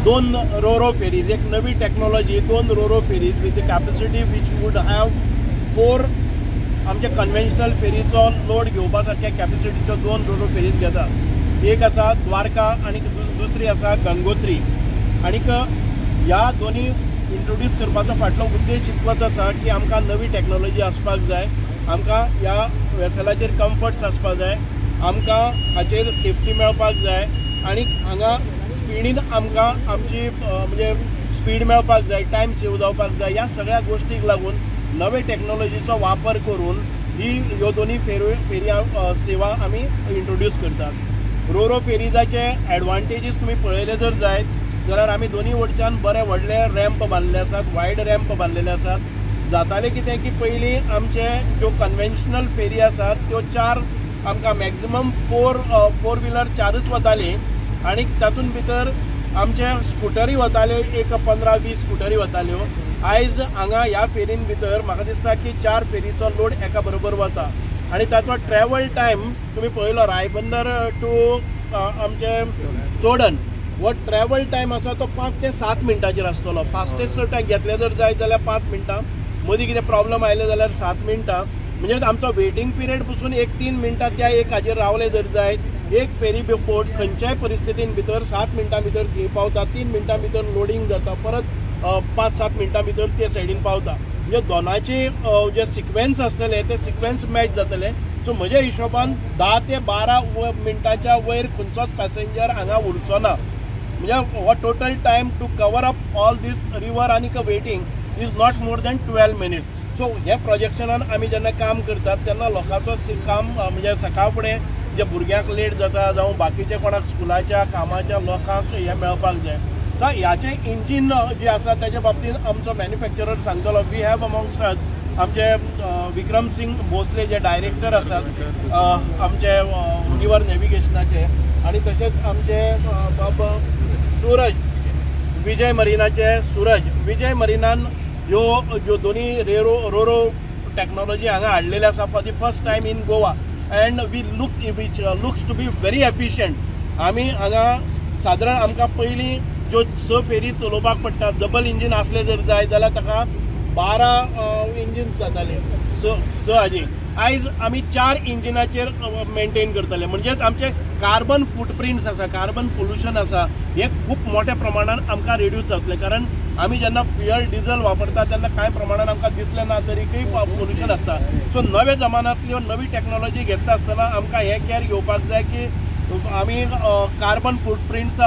दोन रोरो फेरीज, एक नवी टॅक्नॉलॉजी, दोन ro-ro ferries with capacity which would have 4 आमचे कन्वेन्शनल फेरीचो लोड घेवपा सारक्या कॅपेसिटीच्यो 2 रोरो फेरीज घेतात. एक आसा द्वारका आनी दुसरी आसा गंगोत्री. आनीक ह्या दोनी इंट्रोड्यूस करपाचो फाटलो उद्देश इतलोच आसा की आमकां नवी टॅक्नॉलॉजी आसपाक जाय, आमकां ह्या वेसलाचेर कम्फर्ट्स आसपाक जाय, आमकां हाचेर सेफ्टी मेळपाक जाय आनी हांगा स्पिडीन आमकां आमची म्हणजे स्पीड मेळपाक जाय, टायम सेव जावपाक जाय. ह्या सगळ्या गोश्टीक लागून नवे टॅक्नॉलॉजीचो वापर करून ही ह्यो दोनी फेरी सेवा आमी इंट्रोड्यूस करतात. रोरो फेरीजाचे एडवांटेजीस तुमी पळयले जर जायत जाल्यार आमी दोनी वटच्यान बरे व्हडले रॅम्प बांदले आसात, वायड रॅम्प बांदलेले आसात. जातालें कितें की पयलीं आमचे ज्यो कन्वेन्शनल फेरी आसात त्यो 4 आमकां मॅक्झिमम 4 व्हिलर 4च वताली आनी तातूंत भितर आमचे स्कुटरी वताल्यो, एक 15-20 स्कुटरी वताल्यो. आयज हांगा ह्या फेरीन भितर म्हाका दिसता की 4 फेरीचो लोड एका बरोबर वता आनी ताचो ट्रॅवल टायम तुमी पळयलो रायबंदर टू आमचे चोडण हो ट्रॅवल टायम आसा तो 5 ते 7 मिनटांचेर आसतलो. फास्टेस्ट टायम घेतले जर जायत जाल्यार 5 मिनटां, मदीं कितें प्रॉब्लम आयले जाल्यार 7 मिनटां, म्हणजे आमचो वेटींग पिरियड पसून एक 3 मिनटां त्या एक हाजेर रावले जर जायत, एक फेरी बोट खंयच्याय परिस्थितीन भितर 7 मिनटां भितर थंय पावता, 3 मिनटां भितर लोडींग जाता, परत 5-7 मिनटां भितर ते सायडीन पावता. म्हणजे दोनाची जे सिक्वेन्स आसतले ते सिक्वेन्स मॅच जातले. सो म्हज्या हिशोबान 10 ते 12 मिनटांच्या वयर खंयचोच पॅसेंजर हांगा उरचो ना. म्हणजे हो total time to cover up all this river आनी waiting is not more than 12 minutes. So हे प्रोजेक्शनान आमी जेन्ना काम करतात तेन्ना लोकांचो काम म्हणजे सकाळ फुडें जे भुरग्यांक लेट जाता जावं बाकीचे कोणाक स्कुलाच्या कामाच्या लोकांक हें मेळपाक जाय. सो ह्याचें इंजीन जे आसा ताच्या बाबतींत आमचो मॅन्युफॅक्चरर सांगतलो. We have amongst अस आमचे विक्रम सिंग भोसले जे डायरेक्टर आसात आमचे रिवर नॅविगेशनाचे आनी तशेंच आमचे बाब सूरज विजय मरिनाचे सूरज विजय मरिनान ह्यो ज्यो दोनी रोरो टॅक्नॉलॉजी हांगा हाडलेली आसा for the first time in Goa and we look which looks to be very efficient. आमी हांगा सादारण आमकां पयलीं ज्यो 6 फेरी चलोवपाक पडटा, डबल इंजीन आसले जर जाय जाल्यार ताका 12 इंजिन्स जाताले 6 हाजी. आयज आमी 4 इंजिनाचेर मेंटेन करतले. म्हणजेच आमचे कार्बन फुटप्रिंट्स आसा, कार्बन पोल्युशन आसा, हे खूब मोठ्या प्रमाणान आमकां रिड्यूस जातलें. कारण आमी जेन्ना फ्युअल डिझल वापरता तेन्ना कांय प्रमाणान आमकां दिसलें ना तरीकय पोल्युशन आसता. सो नव्या जमानांतल्यो नवी टॅक्नॉलॉजी घेता आसतना आमकां हें कॅर घेवपाक जाय की आमी कार्बन फुटप्रिंट्स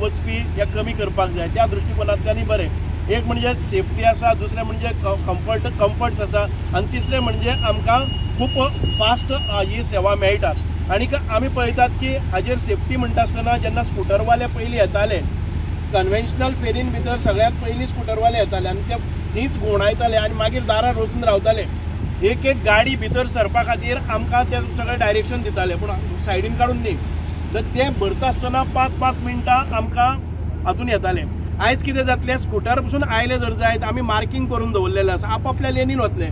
वचपी हे कमी करपाक जाय. त्या दृश्टिकोनांतल्यानूय बरें एक म्हणजे सेफ्टी आसा, दुसरें म्हणजे कम्फर्ट्स आसा आनी तिसरें म्हणजे आमकां खूब फास्ट ही सेवा मेळटा. आनी आमी पळयतात की हाजेर सेफ्टी म्हणटा आसतना जेन्ना स्कुटरवाले पयलीं येताले कन्वेन्शनल फेरीन भितर सगळ्यांत पयलीं स्कुटरवाले येताले आनी ते थंयच घुंवडायताले आनी मागीर दारार वचून रावताले. एक एक गाडी भितर सरपा खातीर आमकां ते सगळें डायरेक्शन दिताले पूण सायडीन काडून न्ही. तर ते भरता आसतना 5-5 मिनटां आमकां हातून येताले. आयज कितें जातलें, स्कुटर पसून आयले जर जायत आमी मार्कींग करून दवरलेलें आसा, आपआपल्या लेनीन वतले.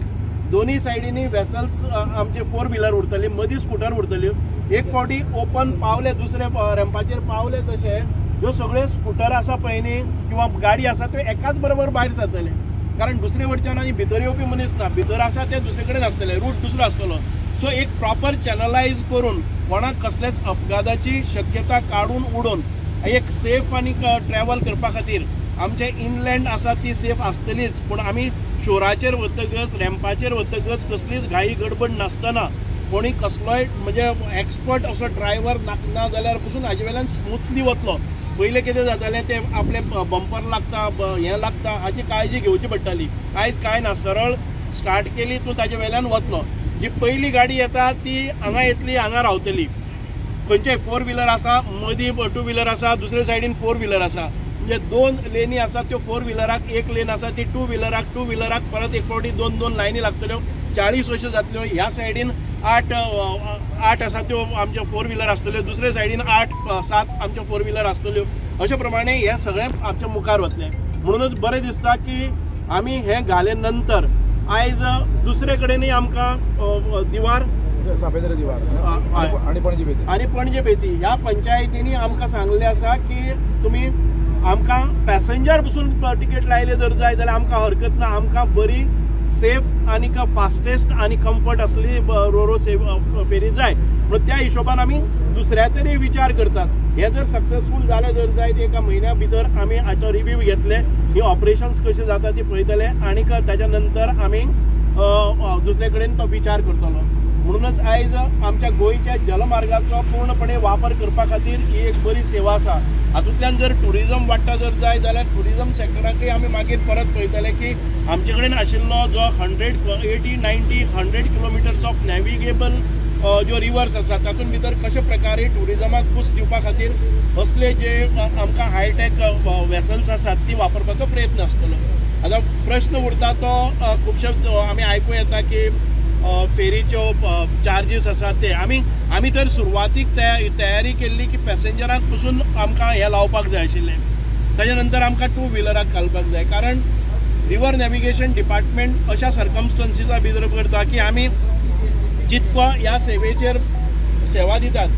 दोनी सायडींनी वेसल्स आमचे 4 व्हिलर उरतली, मदीं स्कुटर उरतल्यो. एक फावटी ओपन पावले दुसरे रॅम्पाचेर पावले तशे ज्यो सगळे स्कुटर आसा पळय न्ही किंवा गाडी आसा त्यो एकाच बरोबर भायर सरतले. कारण दुसरे वटच्यान आनी भितर येवपी मनीस ना, भितर आसा ते दुसरे कडेन आसतले, रूट दुसरो आसतलो. सो एक प्रॉपर चॅनलायज करून कोणाक कसलेच अपघाताची शक्यता काडून उडोवन एक सेफ आनी ट्रॅवल करपा खातीर आमचे इनलँड आसा ती सेफ आसतलीच, पूण आमी शोराचेर वतकच रॅम्पाचेर वतकच कसलीच घाई गडबड नासतना कोणी कसलोय म्हणजे एक्सपर्ट असो ड्रायव्हर ना जाल्यार पसून हाजे वेल्यान स्मुथली वतलो. पयलें कितें जातालें ते आपले बंपर लागता हें लागता हाची काळजी घेवची पडटाली. आयज कांय ना, सरळ स्टार्ट केली तूं ताजे वेल्यान वतलो. जी पयली गाडी येता ती हांगा येतली, हांगा रावतली. खंयचेय 4 व्हिलर आसा, मदीं 2 व्हिलर आसा, दुसरे सायडीन 4 व्हिलर आसा, म्हणजे 2 लेनी आसा त्यो 4 व्हिलराक, एक लेन आसा ती 2 व्हिलराक, 2 व्हिलराक परत एक फावटी 2-2 लायनी लागतल्यो, 40 अश्यो जातल्यो. ह्या सायडीन 8 आसा त्यो आमच्यो 4 व्हिलर आसतल्यो, दुसरे सायडीन 8-7 आमच्यो 4 व्हिलर आसतल्यो. अशे प्रमाणे हें सगळें आमच्या मुखार वतलें. म्हणूनच बरें दिसता की आमी हें घाले नंतर आयज दुसरे कडेनूय आमकां दिवार सापेदरे दिवार आनी पणजे बेती ह्या पंचायतींनी आमकां सांगलें आसा की तुमी आमकां पॅसेंजर पसून टिकेट लायले जर जाय जाल्यार आमकां हरकत ना. आमकां बरी सेफ आनी फास्टेस्ट आनी कम्फर्ट असली रोरो फेरी जाय. म्हणून त्या हिशोबान आमी दुसऱ्याचेरय विचार करतात. हे जर सक्सेसफूल जालें जर जायत एका म्हयन्या भितर आमी हाचो रिव्यू घेतले, ही ऑपरेशन्स कशें जाता ती पळयतले आनी ताच्या नंतर आमी दुसरे कडेन तो विचार करतलो. म्हणूनच आयज आमच्या गोंयच्या जलमार्गाचो पूर्णपणे वापर करपा खातीर ही एक बरी सेवा आसा. हातूंतल्यान जर ट्युरिजम वाडटा जर जाय जाल्यार ट्युरिजम सेक्टराकय आमी मागीर परत पळयतले की आमचे कडेन आशिल्लो जो 180, 90, 100 किलोमिटर्स ऑफ नॅविगेबल ज्यो रिवर्स आसा तातूंत भितर कशे प्रकारे ट्युरिजमाक बूस्ट दिवपा खातीर असले जे आमकां हायटॅक वेसल्स आसात ती वापरपाचो प्रयत्न आसतलो. आतां प्रश्न उरता तो खुबशे आमी आयकूं येता की फेरीच्यो चार्जीस आसात ते आमी तर सुरवातीक तयारी केल्ली की पॅसेंजरांक पसून आमकां हें लावपाक जाय आशिल्लें. ताच्या नंतर आमकां टू व्हिलराक घालपाक जाय, कारण रिवर नॅविगेशन डिपार्टमेंट अशा सर्कमस्टन्सीसा भितर करता की आमी जितको ह्या सेवेचेर सेवा दितात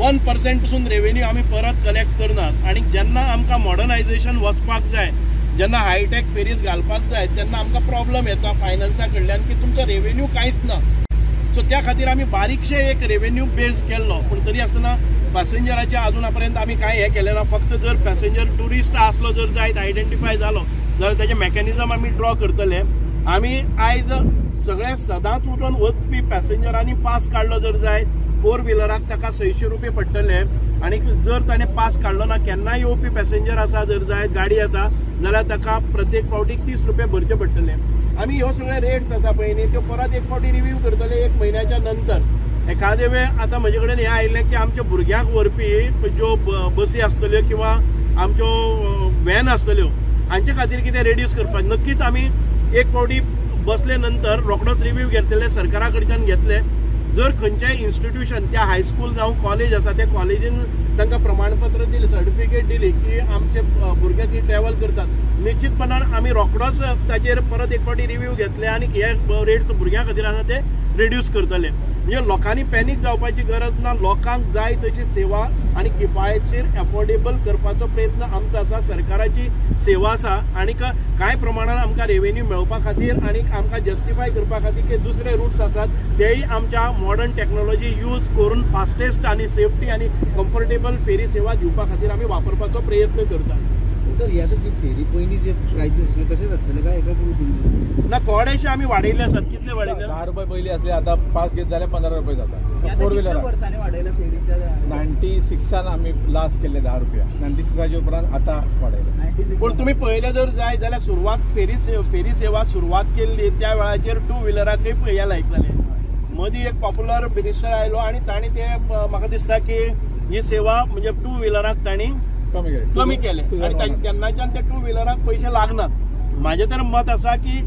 1% पसून रेवेन्यू आमी परत कलेक्ट करनात. आनी जेन्ना आमकां मॉडर्नायजेशन वचपाक जाय, जेन्ना हायटॅक फेरीज घालपाक जाय तेन्ना आमकां प्रॉब्लम येता फायनान्सा कडल्यान की तुमचो रेवेन्यू कांयच ना. सो त्या खातीर आमी बारीकशे एक रेवेन्यू बेज केल्लो, पूण तरी आसतना पॅसेंजराचे अजून पर्यंत आमी कांय हें केलें ना. फक्त जर पॅसेंजर ट्युरिस्ट आसलो जर जायत आयडेंटिफाय जालो जाल्यार तेजें मॅकॅनिजम आमी ड्रॉ करतले. आमी आयज सगळे सदांच उठून वचपी पॅसेंजरांनी पास काडलो जर जायत फोर व्हिलराक ताका 600 रुपये पडटले आनी जर ताणें पास काडलो ना, केन्नाय येवपी पॅसेंजर आसा जर जायत गाडी आसा जाल्यार ताका प्रत्येक फावटीक 30 रुपये भरचे पडटले. आमी ह्यो सगळे रेट्स आसा पळय न्ही त्यो परत एक फावटी रिव्यू करतले एक म्हयन्याच्या नंतर. एखादे वेळ आतां म्हजे कडेन हें आयिल्लें की आमच्या भुरग्यांक व्हरपी ज्यो बसी आसतल्यो किंवा आमच्यो व्हॅन आसतल्यो हांचे खातीर कितें रेड्यूस करपाक नक्कीच आमी एक फावटी बसले नंतर रोखडोच रिव्यू घेतले, सरकारा कडच्यान घेतले. जर खंयचेय इन्स्टिट्यूशन त्या हायस्कूल जावं कॉलेज आसा त्या कॉलेजीन तांकां प्रमाणपत्र दिलें, सर्टिफिकेट दिली की आमचे भुरगे ती ट्रॅवल करतात, निश्चितपणान आमी रोखडोच ताचेर परत एक फावटी रिव्यू घेतले आनी हे रेट्स भुरग्यां खातीर आसा ते रिड्यूस करतले. म्हणजे लोकांनी पॅनीक जावपाची गरज ना, लोकांक जाय तशी सेवा आनी किफायतशीर एफोर्डेबल करपाचो प्रयत्न आमचो आसा, सरकाराची सेवा आसा. आनी कांय प्रमाणान आमकां रेवेन्यू मेळोवपा खातीर आनी आमकां जस्टिफाय करपा खातीर की दुसरे रुट्स आसात तेय आमच्या मॉडर्न टॅक्नोलॉजी यूज करून फास्टेस्ट आनी सेफ्टी आनी कम्फर्टेबल फेरी सेवा दिवपा खातीर आमी वापरपाचो प्रयत्न करतात. सर, ही आतां जी फेरी पयलीं जे प्रायसीस आसले तशेंच आसतले काय एका कितें चेंजीस? ना, थोडेशे आमी वाडयल्ले आसात. कितले वाडयले? 10 रुपये पयलीं आसले, आतां पास घेत जाल्यार 15 रुपये जाता. फोर व्हिलर वर्सांनी वाडयले फेरीच्या? 96 आमी लास्ट केल्ले 10 रुपया, 96 उपरांत आतां वाडयले. पूण तुमी पळयलें जर जाय जाल्यार सुरवात फेरी सेवा सुरवात केल्ली त्या वेळाचेर टू व्हिलराकय हें लायताले. मदीं एक पॉप्युलर मिनिस्टर आयलो आनी ताणें ते म्हाका दिसता की ही सेवा म्हणजे टू व्हिलराक तांणी कमी केले आनी तेन्नाच्यान ते टू व्हिलराक पयशे लागनात. म्हाजें तर मत आसा की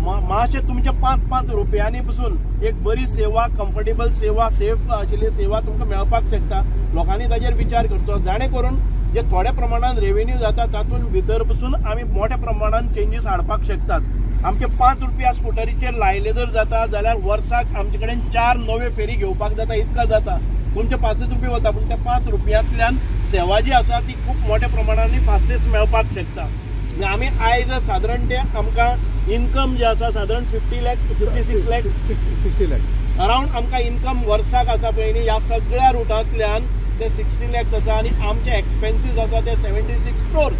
मातशें तुमच्या 5-5 रुपयांनी पसून एक बरी सेवा, कम्फर्टेबल सेवा, सेफ आशिल्ली सेवा तुमकां मेळपाक शकता. लोकांनी ताजेर विचार करचो, जाणे करून जे थोड्या प्रमाणान रेवेन्यू जाता तातूंत भितर पसून आमी मोठ्या प्रमाणान चेंजीस हाडपाक शकतात. आमचे 5 रुपया स्कुटरीचेर लायले जर जाता जाल्यार वर्साक आमचे कडेन 4 नव्यो फेरी घेवपाक जाता, इतका जाता. तुमचे 5 रुपये वता, पूण त्या 5 रुपयांतल्यान सेवा जी आसा ती खूब मोठ्या प्रमाणान फास्टेस्ट मेळपाक शकता. आमी आयज सादारण ते आमकां इन्कम जे आसा सादारण 50 लाख 56 लाख 60 लाख अरावंड आमकां इन्कम वर्साक आसा पळय न्ही ह्या सगळ्या रुटांतल्यान ते 60 लॅक्स आसा आनी आमचे एक्सपेन्सीस आसा ते 76 crore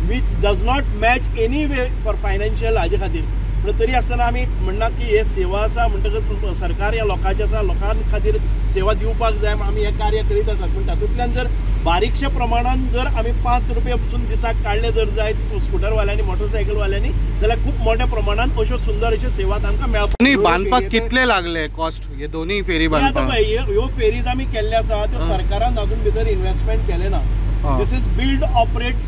which does not match any way for financial हाजे खातीर. पूण तरी आसतना आमी म्हणना की हे सेवा आसा म्हणटकच सरकार ह्या लोकांचे आसा, लोकां खातीर सेवा दिवपाक जाय, आमी हें कार्य करीत आसात. पूण तातूंतल्यान जर बारीकशा प्रमाणान जर आमी 5 रुपया पसून दिसाक काडले जर जायत स्कुटरवाल्यांनी, मोटरसायकलवाल्यांनी, जाल्यार खूब मोठ्या प्रमाणान अश्यो सुंदर अश्यो सेवा तांकां मेळपाक. न्ही, बांदपाक कितले लागले कॉस्ट हे दोन्ही फेरी बांदपाक? ह्यो फेरीज आमी केल्ले आसा त्यो सरकारान तातूंत भितर इन्वेस्टमेंट केलें ना. दिस is build operate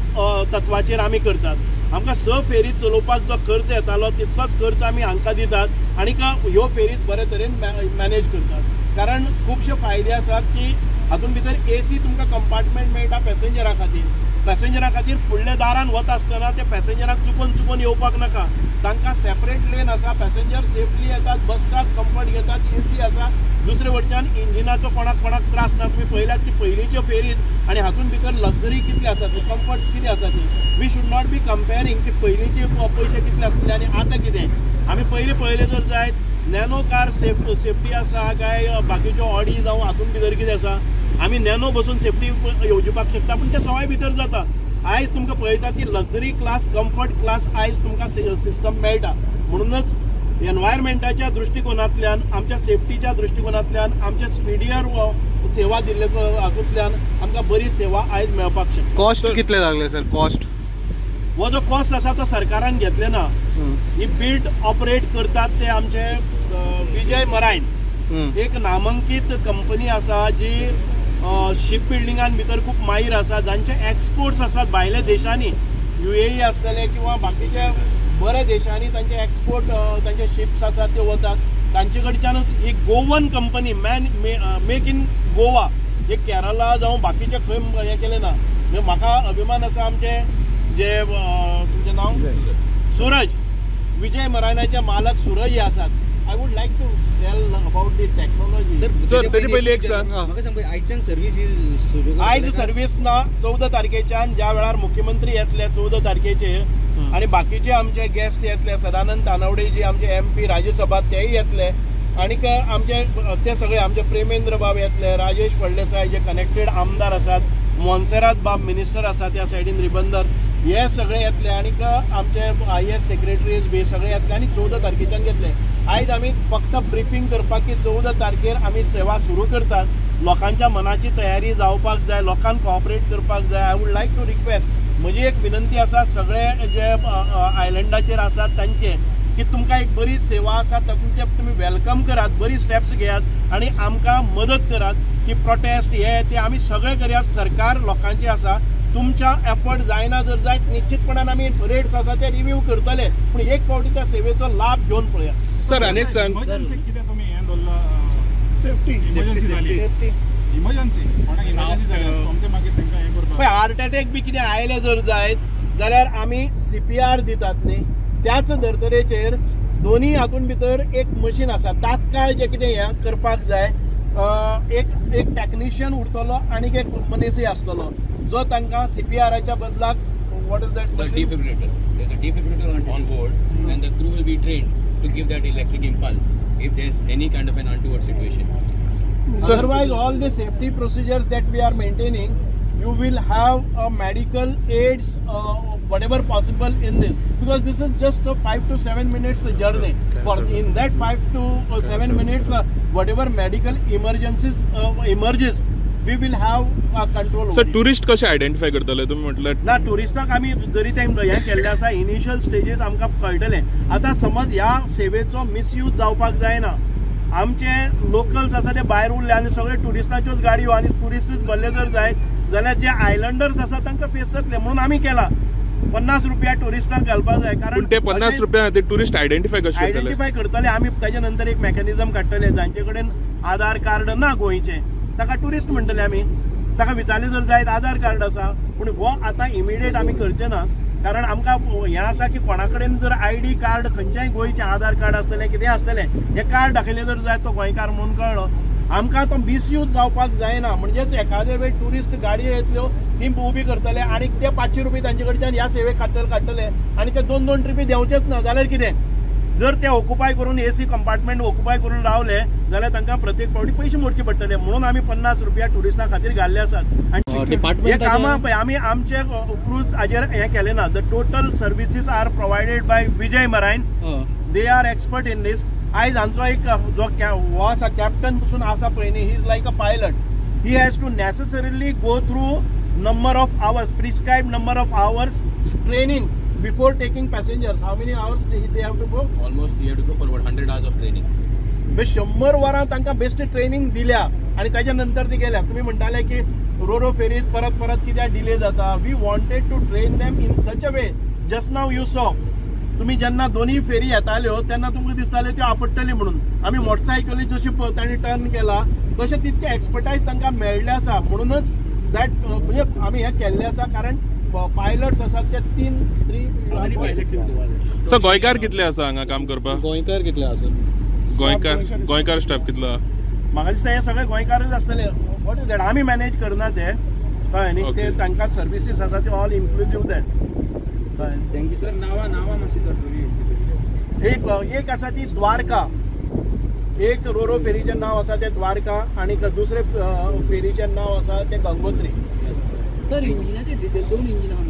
तत्वाचेर आमी करतात. आमकां 6 फेरी चलोवपाक जो खर्च येतालो तितलोच खर्च आमी हांकां दितात आनी ह्यो फेरीज बरे तरेन मॅनेज करतात. कारण खुबशे फायदे आसात की हातूंत भितर एसी तुमकां कंपार्टमेंट मेळटा पॅसेंजरा खातीर. पॅसेंजरा खातीर फुडल्या दारान वता आसतना ते पॅसेंजराक चुकोन चुकोन येवपाक नाका, तांकां सेपरेट लेन आसा, पॅसेंजर सेफली येतात, बसतात, कम्फर्ट घेतात, एसी आसा. दुसरे वटच्यान इंजिनाचो कोणाक कोणाक त्रास ना. तुमी पळयल्यात की पयलींच्यो फेरीज आनी हातून भितर लक्झरी कितली आसा ती, कम्फर्ट्स कितें आसा ती. We should not be comparing की पयलींचे पयशे कितले आसले आनी आतां कितें. आमी पयलीं पळयलें जर जायत नॅनो कार सेफ्टी आसा काय बाकीच्यो ऑडी जावं हातून भितर कितें आसा, आमी नॅनो बसून सेफ्टी येवजुपाक शकता, पूण ते सवाय भितर जाता. आयज तुमकां पळयता ती लक्झरी क्लास, कम्फर्ट क्लास आयज तुमकां सिस्टम मेळटा. म्हणूनच एनवायरमेंटाच्या दृश्टिकोनांतल्यान, आमच्या सेफ्टीच्या दृश्टिकोनांतल्यान, आमच्या स्पिडियर सेवा दिल्ले हातूंतल्यान आमकां बरी सेवा आयज मेळपाक शकता. कॉस्ट कितले लागले सर? कॉस्ट हो जो कॉस्ट आसा तो सरकारान घेतले ना. ही बिल्ड ऑपरेट करतात ते आमचे विजय मरायन एक नामांकीत कंपनी आसा जी शिप बिल्डिंगान भितर खूब माहीर आसा, जांचे एक्सपोर्ट्स आसात भायल्या देशांनी, UAE आसतले किंवा बाकीच्या बऱ्या देशांनी तांचे एक्सपोर्ट तांचे शिप्स आसात ते वतात. तांचे कडच्यानूच एक Goan company make in Goa, एक केरला जावं बाकीचे खंय हें केलें ना. म्हणजे म्हाका अभिमान आसा आमचे जे तुमचें नांव सूरज, विजय मरायनाचे मालक सूरज हे आसात. I would like to tell about the technology. Sir तेजे पयलीं एक सांग म्हाका सांग, आयच्यान सर्वीस सुरू, आयज सर्वीस ना 14 तारखेच्यान, ज्या वेळार मुख्यमंत्री येतले 14 तारखेचेर आनी बाकीचे आमचे गेस्ट येतले, सदानंद तानावडे जी आमचे MP Rajya Sabha तेय येतले, आनीक आमचे ते सगळे आमचे प्रेमेंद्र बाब येतले, राजेश फळदेसाय जे कनेक्टेड आमदार आसात, मोन्सेरात बाब मिनिस्टर आसा त्या सायडीन रिबंदर, हे सगळे येतले आनीक आमचे IAS secretaries बी सगळे येतले आनी 14 तारखेच्यान घेतले. आयज आमी फक्त ब्रिफींग करपाक की 14 तारखेर आमी सेवा सुरू करतात. लोकांच्या मनाची तयारी जावपाक जाय, लोकांक कॉपरेट करपाक जाय. I would like to request, म्हजी एक विनंती आसा सगळे जे आयलंडाचेर आसात तांचे की तुमकां एक बरी सेवा आसा तातूंत तुमी welcome करात, बरी स्टेप्स घेयात आनी आमकां मदत करात की प्रोटेस्ट हे ते आमी सगळे करयात. सरकार लोकांचे आसा, तुमच्या एफर्ट जायना जर जायत निश्चितपणान आमी रेट्स आसा ते रिव्यू करतले, पूण एक फावटी त्या सेवेचो लाभ घेवन पळयात. सर आनी एक सांग, कितें तुमी हें दवरलां सेफ्टी, इमर्जन्सी जाली, इमर्जन्सी कोणाक इमर्जन्सी जाली सोमतें मागीर तांकां हें करपाक, पळय हार्ट अटॅक बी कितें आयलें जर जायत जाल्यार आमी CPR दितात न्ही, त्याच धर्तरेचेर दोन्ही हातून भितर एक मशीन आसा, तात्काळ जें कितें हें करपाक जाय, एक एक टॅक्निशियन उरतलो आनी एक मनीसय आसतलो जो तांकां CPRच्या बदलाक what is that The defibrillator. There's a defibrillator on board, and the crew will be trained to give that electric impulse if there's any kind of an untoward situation. Otherwise, all the safety procedures that we are maintaining, you will have a medical aids, whatever possible in this, because this is just a 5 to 7 minutes journey. For in that 5 to 7 minutes, whatever medical emergencies emerges, we will have control. Sir tourist कशे identify करतले तुमी म्हटल्यार? ना, टुरिस्टाक आमी जरी ते हें केल्लें आसा, इनिशियल स्टेजीस आमकां कळटलें. आतां समज ह्या सेवेचो मिसयूज जावपाक जायना. आमचे लोकल्स आसा ते भायर उरले आनी सगळे टुरिस्टांच्योच गाडयो आनी टुरिस्टूच भरले जर जायत जाल्यार जे आयलंडर्स आसा तांकां फेस जातले. म्हणून आमी केला 50 रुपया टुरिस्टांक घालपाक जाय, कारण ते 50 रुपया ते टुरिस्ट आयडेंटिफाय कशे करतले? आयडेंटिफाय करतले आमी. ताजे नंतर एक मेकॅनिझम काडटले, जांचे कडेन आधार कार्ड ना गोंयचें ताका टुरिस्ट म्हणटले आमी, ताका विचारलें जर जायत आधार कार्ड आसा, पूण हो आतां इमिडिएट आमी करचे ना, कारण आमकां हें आसा की कोणा कडेन जर ID card खंयच्याय गोंयचें आधार कार्ड आसतलें कितें आसतलें, हें कार्ड दाखयलें जर जायत तो गोंयकार म्हणून कळ्ळो. आमकां तो मिसयूज जावपाक जायना. म्हणजेच एखादे वेळ टुरिस्ट गाडयो येतल्यो ती उबी करतले आनी ते 500 रुपया तांचे कडच्यान ह्या सेवेक काडटले आनी ते 2-2 ट्रिपी देंवचेच ना जाल्यार कितें? जर ते ऑक्युपाय करून AC compartment occupy करून रावले जाल्यार तांकां प्रत्येक फावटी पयशे मोडचे पडटले. म्हणून आमी 50 रुपया टुरिस्टां खातीर घाल्ले आसात. आनी हे कामां पळय आमी आमचे क्रूज हाजेर हें केलें ना. The total services are provided by Vijay Marine, they are expert in this. आयज हांचो एक जो हो आसा कॅप्टन पसून आसा पळय न्ही, he is like a pilot. He has to necessarily go through number of hours, prescribe number of hours training before taking passengers. How many hours they have to go? Almost you have to go for about 100 hours of training. 100 वरां तांकां best training दिल्या आनी ताच्या नंतर ती गेल्या. तुमी म्हणटाले की रोरो फेरीज परत परत कित्याक डिले जाता. We wanted to train them in such a way. Just now you saw, तुमी जेन्ना दोन्ही फेरी येताल्यो तेन्ना तुमकां दिसताल्यो त्यो आपडटली म्हणून. आमी मोटरसायकली जशी तांणी टर्न केला तशें तितके एक्सपर्टायज तांकां मेळ्ळें आसा. म्हणूनच that म्हणजे आमी हें केल्लें आसा, कारण पायलट्स आसात ते 3 सो गोंयकार कितले आसा हांगा काम करपाक? गोंयकार कितले आसा? गोंयकार स्टाफ कितलो? म्हाका दिसता हे सगळे गोंयकारच आसतले. What is that, आमी मॅनेज करना ते, कळ्ळें न्ही? ते तांकां सर्विसीस आसा त्यो all inclusive that. Thank you sir. नावां मातशी सर दोनी. एक आसा ती द्वारका, एक रोरो फेरीचें नांव आसा तें द्वारका आनी दुसरे फेरीचें नांव आसा तें गंगोत्री. सर, इंजिनाचे डिटेल, दोन इंजिन आहा.